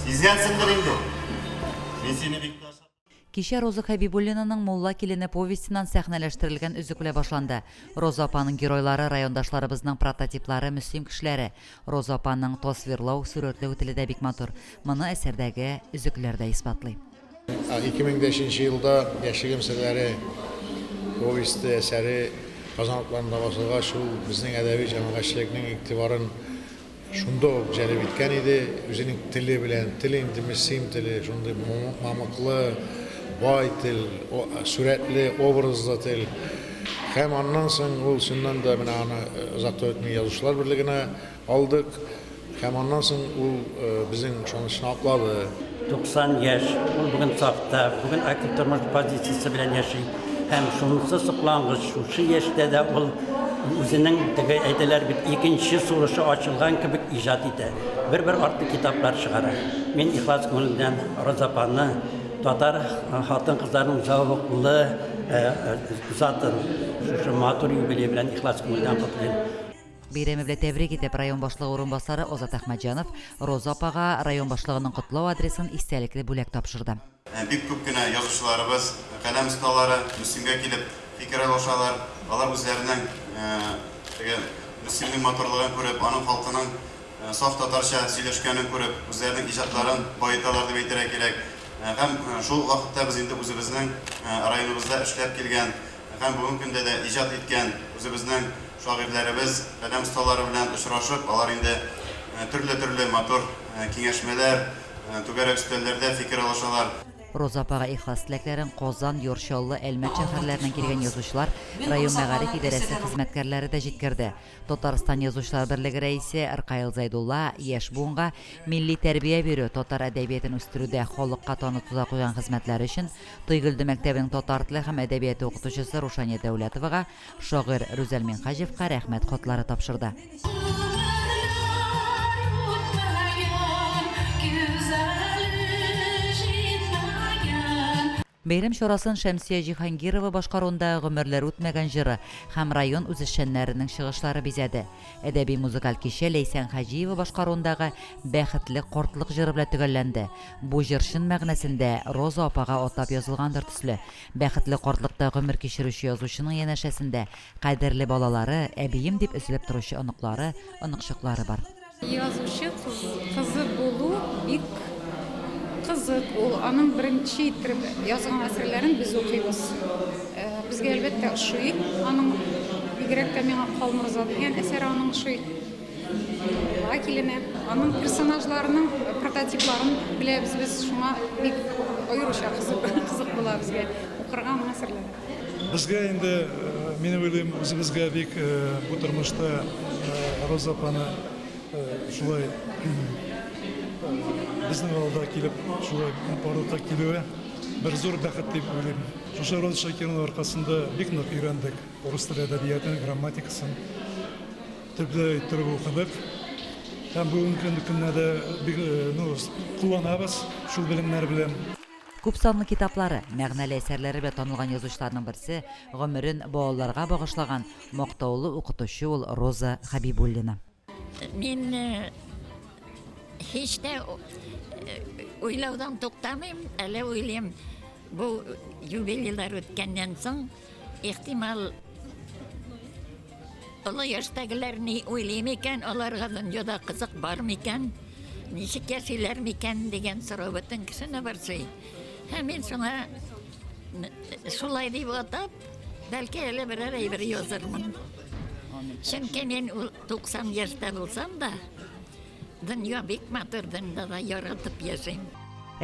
Сизгәнсеңдер инде. Мин сине бик тә Кичә Роза Хәбибуллинаның Мулла килене повестеннан сәхнәләштерелгән өзек белән башланды. Роза апаның геройлары, райондашларыбызның прототиплары, Мөслим кешеләре. Роза апаның тасвирлау, сурәтләү теле дә бик матур. Моны әсәрдәге өзекләр дә исбатлый. 2005 елда Яшьлегем серләре повесте әсәре Казан утларында басылгач, ул безнең әдәби җәмәгатьчелекнең игътибарын шунда ук җәлеп иткән иде. Үзенең теле белән, теле инде Мөслим теле, шундый мамыклы, бай тел, сурәтле, образлы тел. Һәм аннан соң ул чыннан да менә аны озак та үтми Язучылар берлегенә Алдык һәм аннан соң ул безнең ышанычны аклады. 90 яшь, ул бүген сафта, бүген актив тормыш позициясе белән яши. Һәм шунысы соклангыч, шушы яшьтә дә ул үзенең, теге әйтәләр бит, икенче сулышы ачылган кебек иҗат итә. Бер-бер артлы китаплар чыгара. Мин ихлас күңелемнән Роза апаны, татар хатын-кызларының зәвыклы затын шушы матур юбилее белән ихлас күңелдән котлыйм. Бәйрәме белән тәбрик итеп, район башлыгы урынбасары Азат Әхмәтҗанов Роза апага район башлыгының котлау адресын истәлекле бүләк тапшырды. Бик күп кенә язучыларыбыз, каләм осталары Мөслимгә килеп фикер алышалар. Алар үзләренең теге Мөслимнең матурлыгын күреп, аның халкының саф татарча сөйләшкәнен күреп, үзләренең иҗатларын баеталар дип әйтергә кирәк. Һәм шул вакытта без инде үзебезнең районыбызда эшләп килгән Һәм бүгенге көндә дә иҗат иткән үзебезнең шагыйрьләребез, каләм осталары белән очрашып, алар инде төрле-төрле матур киңәшмәләр, түгәрәк өстәлләрдә фикер алышалар. Роза апага ихлас теләкләрен Казан, Яр Чаллы, Әлмәт шәһәрләреннән килгән язучылар, район мәгариф идарәсе хезмәткәрләре дә җиткерде. Татарстан Язучылар берлеге рәисе Ркаил Зәйдулла яшь буынга милли тәрбия бирү, татар әдәбиятен үстерүдә, халыкка танытуда куйган хезмәтләре өчен Тойгелде мәктәбенең татар теле һәм әдәбияты укытучысы Рушания Дәүләтовага, шагыйрь Рүзәл Минһаҗевка Рәхмәт хатлары тапшырды. Бәйрәм чарасын Шәмсия Җиһангирова башкаруындагы Гомерләр үтмәгән җыры һәм район үзешчәннәренең чыгышлары бизәде. Әдәби-музыкаль кичә Ләйсән Хаҗиева башкаруындагы Бәхетле картлык җыры белән төгәлләнде. Бу җыр чын мәгънәсендә Роза апага атап язылгандыр төсле. Бәхетле картлыкта гомер кичерүче язучының янәшәсендә кадерле балалары, әбием дип өзелеп торучы оныклары, оныкчыклары бар. Язучы кызы булу бик кызык ул. Аның беренче иттереп язган әсәрләрен без укыйбыз. Безгә, әлбәттә, ошый. Аның бигрәк тә миңа Калморза дигән әсәре аның ошый. Мулла килене. Аның персонажларының прототипларын беләбез без, шуңа бик аеруча кызык була безгә укырга аның әсәрләрен. Безгә инде, мин уйлыйм, үзебезгә бик бу тормышта Роза апаны шулай безнең авылда килеп, шулай барлыкка килүе бер зур бәхет дип уйлыйм. Шушы Роза Шакировна аркасында бик нык өйрәндек рус теле әдәбиятын, грамматикасын. Төпле иттереп укыдык. Һәм бүгенге көндә дә бик, ну, кулланабыз шул белемнәр белән. Күпсанлы китаплары, мәгънәле әсәрләре белән танылган язучыларның берсе, гомерен балаларга багышлаган мактаулы укытучы ул Роза Хәбибуллина. Мин һич тә уйлаудан туктамыйм, әле уйлыйм, бу юбилейлар үткәннән соң, Ихтимал, олы яшьтәгеләр ни уйлый микән, аларга дөньяда кызык бар микән, ничек яшиләр микән дигән сорау бөтен кешене борчый. Һәм мин шуңа шулай дип атап, бәлки әле берәр әйбер язырмын. Чөнки мин ул 90 яшьтә булсам да, Дөнья бик матур, дөньяда яратып яшим.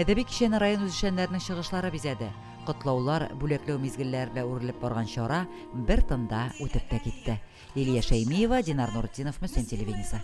Әдәби кичәне район үзешчәннәренең чыгышлары бизәде. Котлаулар, бүләкләү мизгелләре белән үрелеп барган чара бер тында үтеп тә китте. Лилия Шәймиева, Динар Нуртдинов, Мөслим телевидениесе.